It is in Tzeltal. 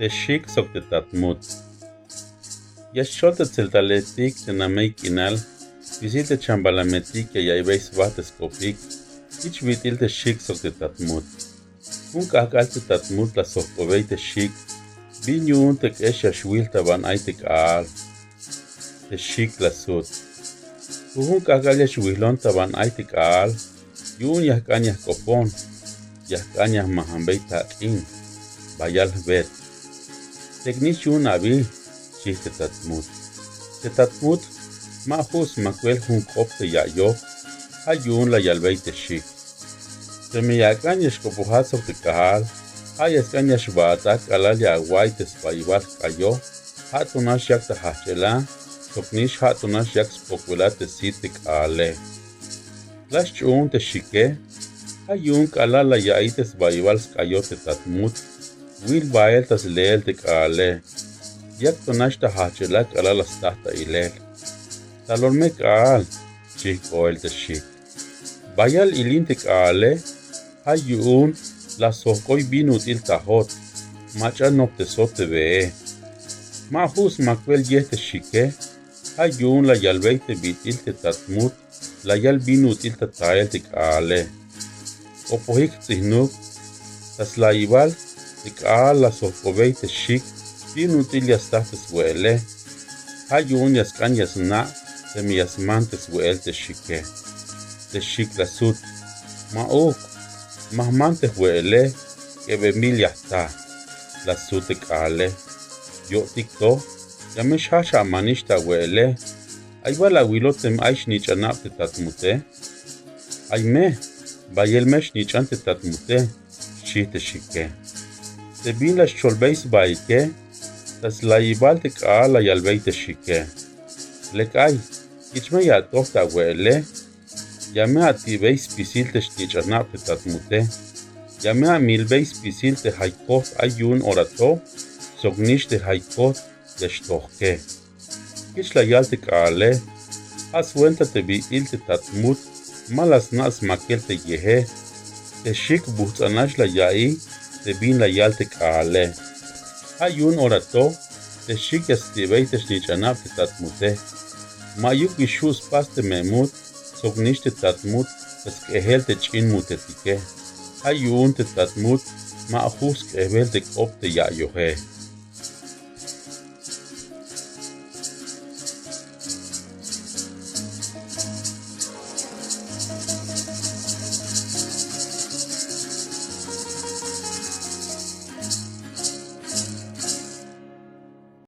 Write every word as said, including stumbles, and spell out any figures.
Te xik sok te tat mut. Ya xchol te tseltaletik te namey k'inal spisil te chambalametik ya ya'iybey sba te sk'opik jich bit'il te xik sok te tat mut. Jun k'ajk'al te tat mut la sjok'obey te xik: ¿Bin yu'un te k'ex ya xwil ta ban ay te k'aal? Te xik la sut: Jujun k'ajk'al ya xwijlon ta ban ay te k'aal yu'un ya jk'an ya jk'opon, ya jk'an ya jmajanbey tak'in, bayal jbet. Tek'nix yu'un abi, xchi te tat mut. Te tat mut ma ju' smakbel jun k'op te ya'iyoj, ja' yu'un la yalbey te xik. Teme ya ak'an ya xk'opojat sok te k'aal, ja' ya sk'an ya xbaatat k'alal ya awa'iy te sbaiyibal jk'ayo, ja' to nax yak ta jajch'el a, soknix ja' to nax yak spokbel a te sit te k'aale. La sch'uun te xike, ja' yu'un k'alal la ya'iy te sbaiyibal sk'ayo te tat mut, wil bael ta sleel te k'aale. Yak to nax ta jajch'el a k'alal la staj ta ilel. Talon me k'aal, xchi jk'oel te xik. Bayal ilin te k'aale, ja' yu'un la sjok'oy bin ut'il tajot, mach'a noptesot te bee. Ma ju' smakbel yej te xike, ja' yu'un la yalbey te bit'il te tat mut la yal bin ut'il ta tael te k'aale. K'opojik jts'ijnuk, ta slayibal te k'aal la sjok'obey te xik bin ut'il ya staj te swe'ele. Ja' yu'un ya sk'an ya sna' teme ya sman te swe'el te xike. Te xik la sut: Ma'uk, ma jman te jwe'ele, k'ebembil ya jta. La sut te k'aale: Yo'tik to, ya me xjajch amanix ta awe'ele. Ay bal awilot teme ay xnich'anab te tat mute? Ay me, bayel me xnich'an te tat mute, xchi te xike. Te bin la xcholbey sbaike, ta slayibal te k'aal la yalbey te xike: Lek ay, jich me ya atoj ta awe'ele, ya me ati'bey spisil te xnich'anab te tat mute, ya me amilbey spisil te jay kojt ay yu'un ora to, soknix te jay kojt ya xtojke. Jich la yal te k'aale, ja' swenta te bit'il te tat mut ma la sna' smakel te yeje. Te xik bujts'anax la ya'iy te bin la yal te k'aale. Ja' yu'un ora to, te xik ya sti'bey te xnich'anab te tat mute. Ma'yuk bi xju' spas te me' mut, soknix te tat mut ta sk'ejel te ch'in mutetike. Ja' yu'un te tat mut ma ju' sk'ejbel te k'op te ya'yoje.